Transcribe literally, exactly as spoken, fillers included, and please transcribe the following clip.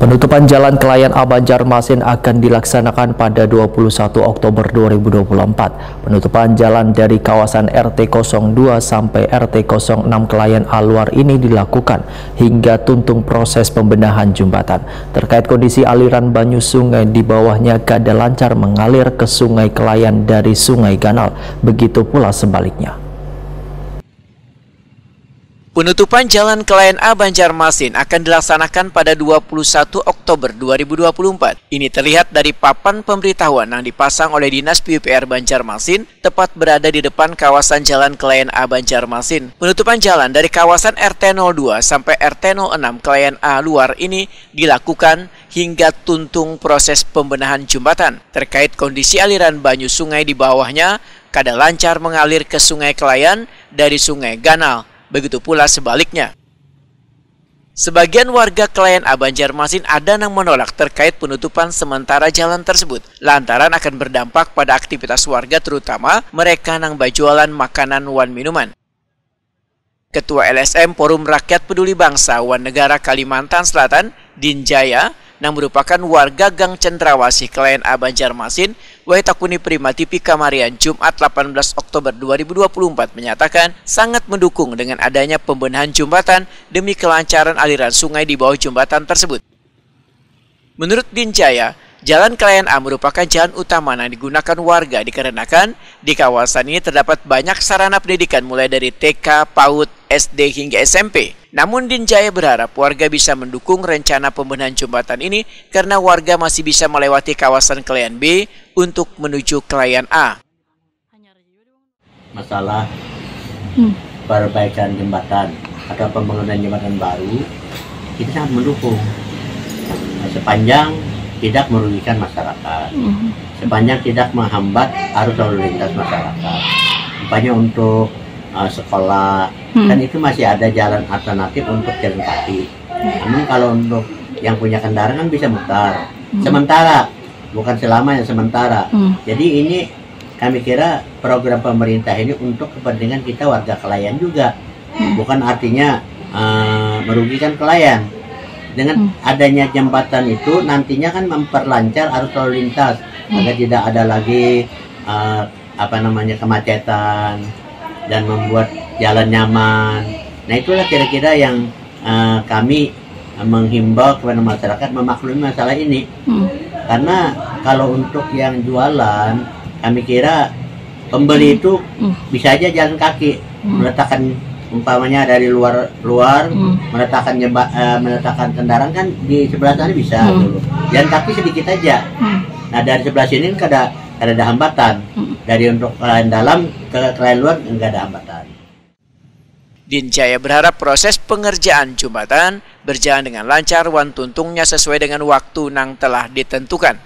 Penutupan jalan Kelayan A Banjarmasin akan dilaksanakan pada dua puluh satu Oktober dua ribu dua puluh empat. Penutupan jalan dari kawasan R T kosong dua sampai R T kosong enam Kelayan A Luar ini dilakukan hingga tuntung proses pembenahan jembatan. Terkait kondisi aliran banyu sungai di bawahnya kada lancar mengalir ke Sungai Kelayan dari Sungai Ganal, begitu pula sebaliknya. Penutupan jalan Kelayan A Banjarmasin akan dilaksanakan pada dua puluh satu Oktober dua ribu dua puluh empat. Ini terlihat dari papan pemberitahuan yang dipasang oleh Dinas P U P R Banjarmasin, tepat berada di depan kawasan jalan Kelayan A Banjarmasin. Penutupan jalan dari kawasan R T nol dua sampai R T nol enam Kelayan A Luar ini dilakukan hingga tuntung proses pembenahan jembatan. Terkait kondisi aliran banyu sungai di bawahnya, kada lancar mengalir ke Sungai Kelayan dari Sungai Ganal, begitu pula sebaliknya. Sebagian warga Kelayan A Banjarmasin ada nang menolak terkait penutupan sementara jalan tersebut, lantaran akan berdampak pada aktivitas warga, terutama mereka nang bajualan makanan wan minuman. Ketua L S M Forum Rakyat Peduli Bangsa wan Negara Kalimantan Selatan, Din Jaya, nang merupakan warga Gang Cendrawasih Kelayan A Banjarmasin, wai takuni Prima T V Kamarian, Jumat delapan belas Oktober dua ribu dua puluh empat, menyatakan sangat mendukung dengan adanya pembenahan jembatan demi kelancaran aliran sungai di bawah jembatan tersebut. Menurut Din Jaya, Jalan Kelayan A merupakan jalan utama yang digunakan warga dikarenakan di kawasan ini terdapat banyak sarana pendidikan mulai dari T K, PAUD, S D hingga S M P. Namun Din Jaya berharap warga bisa mendukung rencana pembenahan jembatan ini karena warga masih bisa melewati kawasan Kelayan B untuk menuju Kelayan A. Masalah hmm. perbaikan jembatan atau pembangunan jembatan baru, kita sangat mendukung sepanjang tidak merugikan masyarakat, hmm. sepanjang tidak menghambat arus lalu lintas masyarakat. Umpamanya untuk uh, sekolah, hmm. kan itu masih ada jalan alternatif untuk jalan kaki. Hmm. Namun kalau untuk yang punya kendaraan kan bisa mutar. Hmm. Sementara, bukan selamanya, sementara. Hmm. Jadi ini kami kira program pemerintah ini untuk kepentingan kita warga Kelayan juga. Hmm. Bukan artinya uh, merugikan Kelayan. Dengan hmm. adanya jembatan itu nantinya kan memperlancar arus lalu lintas hmm. agar tidak ada lagi uh, apa namanya kemacetan dan membuat jalan nyaman. Nah itulah kira-kira yang uh, kami menghimbau kepada masyarakat memaklumi masalah ini. Hmm. Karena kalau untuk yang jualan, kami kira pembeli hmm. itu hmm. bisa aja jalan kaki hmm. meletakkan umpamanya dari luar luar hmm. meletakkan jembat uh, eh, meletakkan kendaraan kan di sebelah sana bisa hmm. dulu. Jalan kaki sedikit aja. Hmm. Nah dari sebelah sini kada kada ada hambatan. Hmm. Dari untuk kelayan dalam ke kelayan luar enggak ada hambatan. Din Jaya berharap proses pengerjaan jembatan berjalan dengan lancar wan tuntungnya sesuai dengan waktu nang telah ditentukan.